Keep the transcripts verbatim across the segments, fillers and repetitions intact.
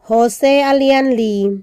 Hosea a lian li.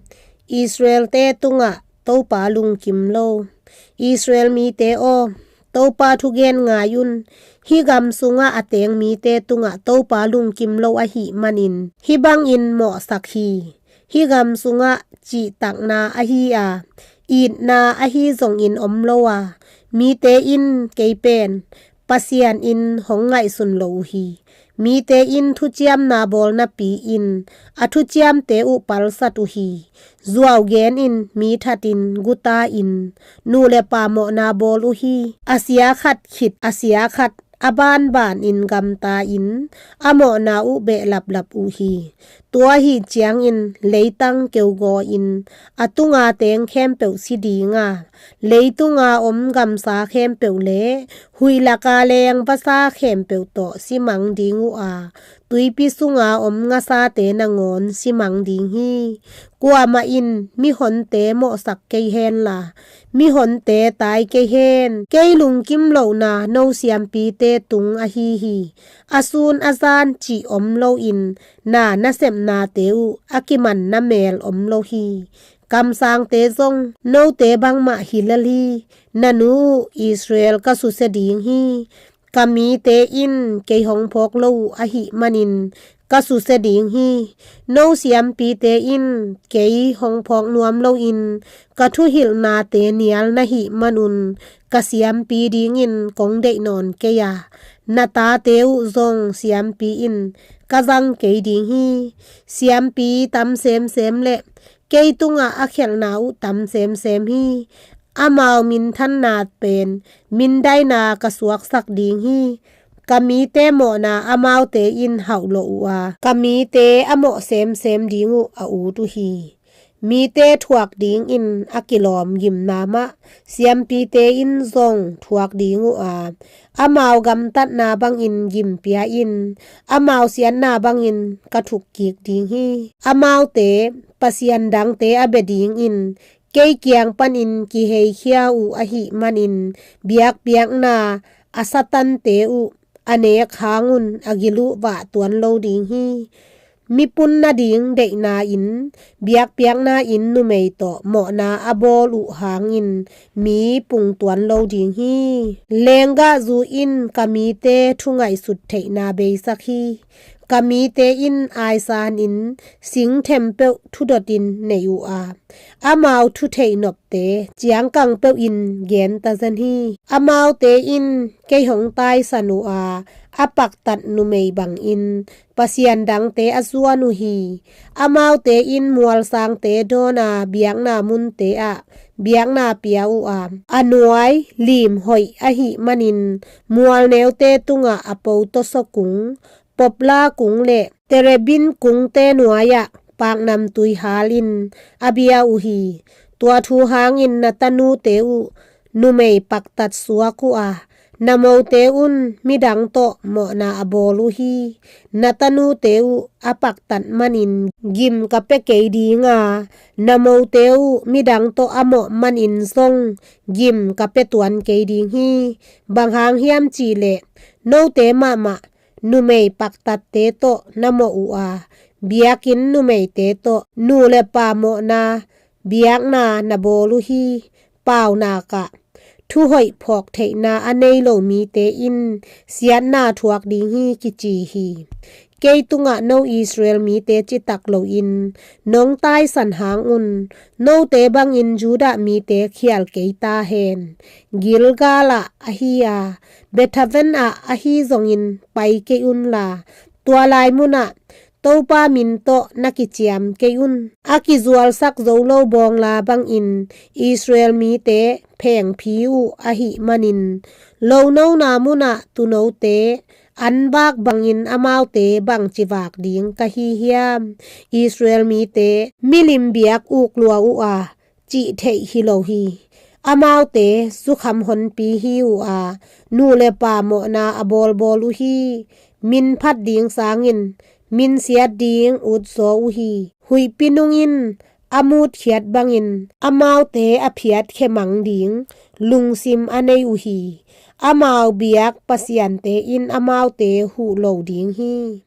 Israel-te tungah Topa lungkim lo. Israel mite aw, Topa thugen ngai un. Hih gam sungah a teng mite tungah Topa lungkim lo ahih manin hih bangin mawhsak hi. Hih gam sungah cihtakna ahi a, itna ahi zongin om lo a, mite in kei pen Pasian in hong ngaihsun lo uh hi. Mite in thuciamna bawl napi-in a thuciamte uh palsat uh hi. Zuau genin mi thatin guta-in nu le pa mawhna bawl uh hi. A sia khat khit a sia khat a banbanin gamta-in a mawhna uh behlaplap uh hi. Tua ahi ciangin leitang keugaw-in a tunga teng khempeuh si ding a, leitunga om gamsa khempeuh le huih laka leng vasa khempeuh tawh simang ding uh a, tuipi sunga om ngasate nangawn simang ding hi. Kuamah in mihonte mawhsak kei henla, mihonte tai kei hen. Kei lungkim lohna no siampite tung ahi hi. A sun a zan cih om loin na nasepnate uh a kimanna mel om lo hi. Kamsangte zong note bangmah hi lel hi. Na nu uh Israel ka susia ding hi. Ka mite in kei hong phawk lo uh ahih manin ka susia ding hi. No siampite in kei hong phawk nuam loin ka thuhilhnate nial na hih manun ka siampi dingin kong deih nawn kei a, na tate uh zong siampi in ka zang kei ding hi. Siampi tam semsem le kei tungah a khialhna uh tam semsem hi. Amau minthanna pen mindaina ka suaksak ding hi. Ka mite mawhna amaute in hauhlawh uh a, ka mite a mawh semsem ding uh a ut uh hi. Mite thuak dingin a kilawm gimna mah siampite in zong thuak ding uh a, amau gamtatna bangin gimpia in, amau siatna bangin ka thukkik ding hi. Amaute pasian dangte a bia dingin kei kiang panin kiheikhia uh ahih manin biakpiakna a satante uh a nek hangun a gil uh vah tuan lo ding hi. Mipun nading deihna in biakpiakna in numei tawh mawhna a bawl uh hangin mi pung tuan lo ding hi. Lenggahzu in ka mite thungaihsut theihna beisak hi. Ka mite in aisanin singthem peuh thudotin nei uh a, amau thutheih nopte ciangkang peuhin gen tazen hi. Amaute in kei hong taisan uh a, a paktat numei bangin pasian dangte a zuan uh hi. Amaute in mualsangte dawn a, biakna munte ah biakna pia uh a, a nuai lim hoih ahih manin mualneute tungah a po tawsaw kung, poplar kung le terebinth kungte nuai-ah paknamtui halin a bia uh hi. Tua thu hangin na tanute uh numei paktat suak uh a, na mote un midang tawh mawhna a bawl uh hi. Na tanute uh a paktat manin gim ka pia kei ding a, na mote uh midang tawh a mawh manin zong gim ka pia tuan kei ding hi. Bang hang hiam cihleh note mahmah numei paktatte tawh na mawh uh a, biakinn numeite tawh nu le pa mawhna biakna na bawl uh hi. Paunak ah, thuhoih phawk theihna a nei lo mite in siatna thuak ding hi kici hi. Kei tungah no Israel mite citak loin nong taisan hangun note bangin Judah mite khial kei ta hen. Gilgal ah ahi a, Bethaven ah ahi zongin pai kei unla, tua lai munah Topa min tawh na kiciam kei un. A kizualsak zo lo bawngla bangin Israel mite phengphi uh ahih manin, lonona munah tuunote an vak bangin amaute bangci vak ding ka hi hiam? Israel mite milim biak uk lua uh a, cih theih hi lo hi. Amaute zukham honpi hi uh a, nu le pa mawhna a bawlbawl uh hi. Min phat ding sangin min siat ding utzaw uh hi. Huihpi nung in a mutkhiat bangin amaute a phiatkhia mang ding lungsim a nei uh hi. Amau biak pasiante in amaute huh lo ding hi.